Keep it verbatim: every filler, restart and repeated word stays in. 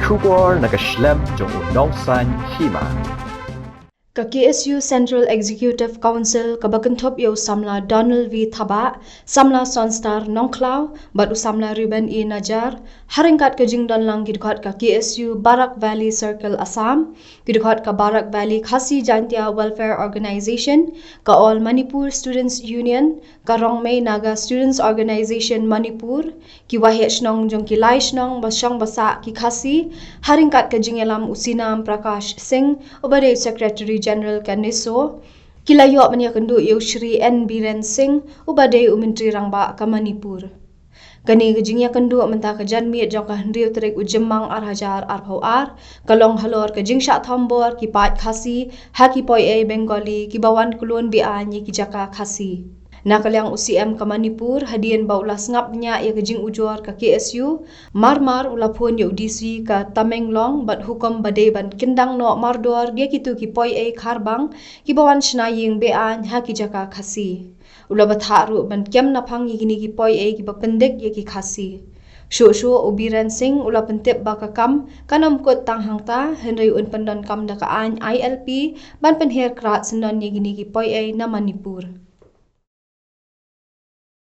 Khubor na ka shlem jong u nongsan hima. Ka K S U Central Executive Council kaba kynthup ïa u samla Donald V Thabah, samla Sonstar Nongkhlaw, bad u samla Reuben E Najar, ha ryngkat ka jingdon lang ki dkhot ka K S U Barak Valley Circle Assam, ki dkhot ka Barak Valley Khasi Jaintia Welfare Organization, ka All Manipur Students Union, ka Rongmei Naga Students Organization Manipur, ki waheh shnong jong ki lai shnong ba shong ba sah ki Khasi, ha ryngkat ka jingïalam u Sinam Prakash Singh, uba dei Secretary General ka NESO, ki la ïoh ban ïakynduh ïa u Shri N Biren Singh, uba dei u Myntri Rangbah ka Manipur. Kane ka jingïakynduh mynta ka janmiet jong ka hynriew tarik u Jymmang ar hajar arphew ar, ka long halor ka jingshah thombor ki paid Khasi ha ki poi-ei Bengali kiba wan klun be-aiñ ïa ki jaka Khasi. Na ka liang u C M ka Manipur, hadien ba u la sngap bniah ïa ka jingujor ka K S U, mar mar u la phone ïa u D C ka Tamenglong bad hukum ba dei ban kyndang noh mardor ïa kito ki poi-ei kharbang kiba wan shna ïing be-aiñ ha ki jaka Khasi. U la bthah ruh ban kem naphang ïa kine ki poi-ei kiba pyndik ïa ki Khasi. Shuh shuh u Biren Singh u la pyntip ba ka kam kan ym kut tang hangta, hynrei un pyndonkam da ka aiñ I L P ban pynher krad syndon ïa kine ki poi-ei na Manipur.